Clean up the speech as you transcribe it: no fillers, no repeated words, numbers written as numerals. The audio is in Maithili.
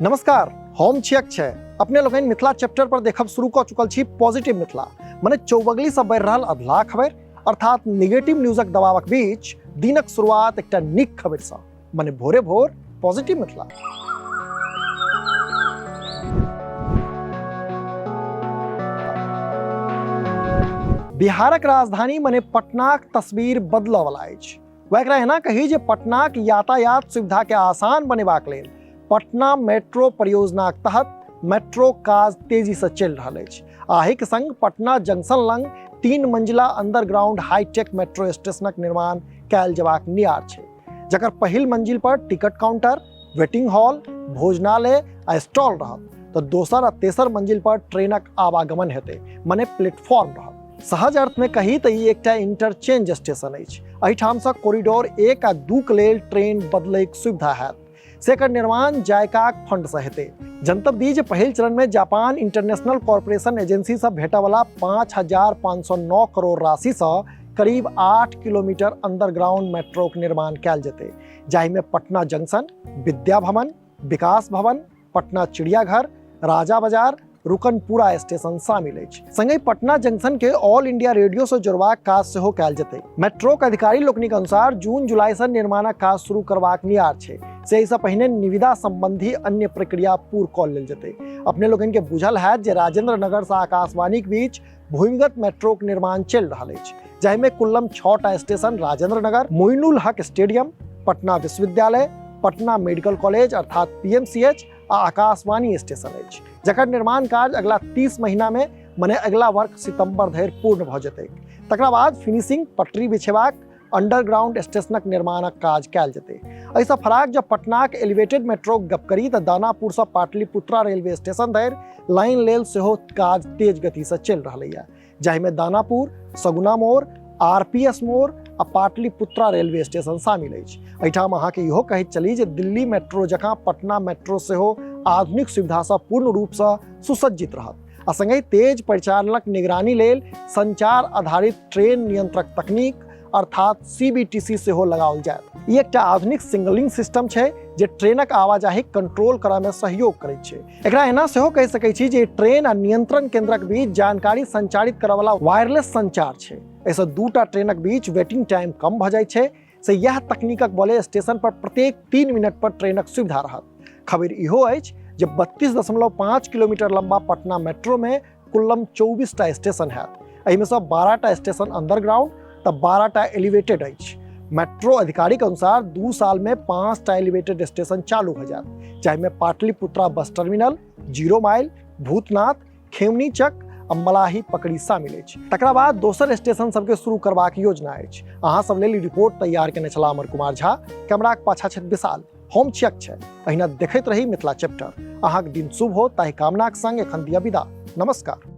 नमस्कार, हम छी अक्षय। अपने लोकनि मिथिला चैप्टर पर देखब शुरू कऽ चुकल छी पॉजिटिव मिथिला, मने चौबगली सँ बढ़ि रहल अधलाह खबर अर्थात निगेटिव न्यूजक दबावक बीच दिनक शुरुआत एकटा नीक खबर सँ, मने भोरे भोर पॉजिटिव मिथिला। बिहारक राजधानी मने पटनाक तस्वीर बदलऽ वाला अछि। वा एकरा एना कही जे पटनाक यातायात सुविधा के आसान बनेबाक लेल पटना मेट्रो परियोजनाक तहत मेट्रो काज तेजी से चलि रहल अछि। आहिक संग पटना जंक्शन लंग 3 मंजिला अंडरग्राउंड हाईटेक मेट्रो स्टेशनक निर्माण कयल जेबाक नियार छै, जकर पहिल मंजिल पर टिकट काउंटर, वेटिंग हॉल, भोजनालय आ स्टॉल रहत, तऽ दोसर आ तेसर मंजिल पर ट्रेनक आवागमन हेतै, मने प्लेटफॉर्म रहत। सहज अर्थ में कही तऽ ई एकटा इंटरचेंज स्टेशन अछि। एहिठामसँ कॉरिडोर 1 आ 2 के लेल ट्रेन बदलैक सुविधा हैत। से एकर निर्माण जायकाक फंड से हेतै। जनतब दी जे पहिल चरण में जापान इंटरनेशनल कॉरपोरेशन एजेंसी से भेटयवला 5,509 करोड़ राशि से करीब 8 किलोमीटर अंडरग्राउंड मेट्रोक निर्माण कयल जेतै, जाहिमे पटना जंक्शन, विद्या भवन, विकास भवन, पटना चिड़ियाघर, राजा बाजार, रुकनपुरा स्टेशन शामिल अछि। संगहि पटना जंक्शन के ऑल इंडिया रेडियो से जोड़बाक काज सेहो कयल जेतै। मेट्रोक अधिकारी लोकनिक अनुसार जून जुलाई से निर्माणक काज शुरू करबाक नियार छै, से एहिसँ पहिने निविदा संबंधी अन्य प्रक्रिया पूर कऽ लेल जेतै। अपने लोकनि के बुझल हैत जे राजेंद्र नगर से आकाशवाणीक बीच भूमिगत मेट्रोक निर्माण चलि रहल अछि, जाहिमे कुल्लम 6टा स्टेशन राजेंद्र नगर, मोइनुल हक स्टेडियम, पटना विश्वविद्यालय, पटना मेडिकल कॉलेज अर्थात पीएमसीएच आ आकाशवाणी स्टेशन अछि, जकर निर्माण कार्य अगला 30 महीना में मने अगला वर्ष सितंबर धरि पूर्ण भऽ जेतै। तकरा बाद फिनिशिंग, पटरी बिछेबाक, अंडरग्राउंड स्टेशनक निर्माणक काज कयल जेतै। एहिसँ फराक जब पटनाक एलिवेटेड मेट्रोक गप करी तऽ दानापुरसँ पाटलिपुत्रा रेलवे स्टेशन धरि लाइन लेल सेहो काज तेज गतिसँ चलि रहलैए, जाहिमे दानापुर, सगुना मोड़, आरपीएस मोड़ आ पाटलिपुत्रा रेलवे स्टेशन शामिल अछि। एहिठाम अहाँके इहो कहैत चली जे दिल्ली मेट्रो जकाँ पटना मेट्रो सेहो आधुनिक सुविधासँ पूर्ण रूपसँ सुसज्जित रहत आ संगहि तेज परिचालनक निगरानी लेल संचार आधारित ट्रेन नियंत्रक तकनीक अर्थात सीबीटीसी सेहो लगाओल जायत। ई एकटा आधुनिक सिग्नलिंग सिस्टम छै जे ट्रेनक आवाजाही कंट्रोल करय में सहयोग करैत छै। एकरा एना सेहो कहि सकै छी जे ट्रेन आ नियंत्रण केंद्रक बीच जानकारी संचारित करय वाला वायरलेस संचार छै। एहिसँ दूटा ट्रेनक बीच वेटिंग टाइम कम भऽ जाइ छै। से यह तकनीकक बले स्टेशन पर प्रत्येक 3 मिनट पर ट्रेनक सुविधा रहत। खबर इहो अछि जे 32.5 किलोमीटर लंबा पटना मेट्रो में कुल्लम 24टा स्टेशन हैत। एहिमे सँ 12टा स्टेशन अंडरग्राउंड तऽ 12टा एलिवेटेड अछि। मेट्रो अधिकारी के अनुसार 2 साल में 5टा एलिवेटेड स्टेशन चालू भऽ जायत, जाहिमे Pataliputra bus terminal, 0 mile, Bhootnath, Khemni Chak आ मलाही पकड़ी शामिल अछि। तकरा बाद दोसर स्टेशन सबके शुरू करबाक योजना अछि। अहाँ सब लेल रिपोर्ट तैयार केने छलाह अमर कुमार झा, कैमराक पाछा छथि विशाल, हम छी अक्षय। अहिना देखैत रही मिथिला चैप्टर। अहाँक दिन शुभ हो ताहि कामनाक संग एखन दिया विदा। नमस्कार।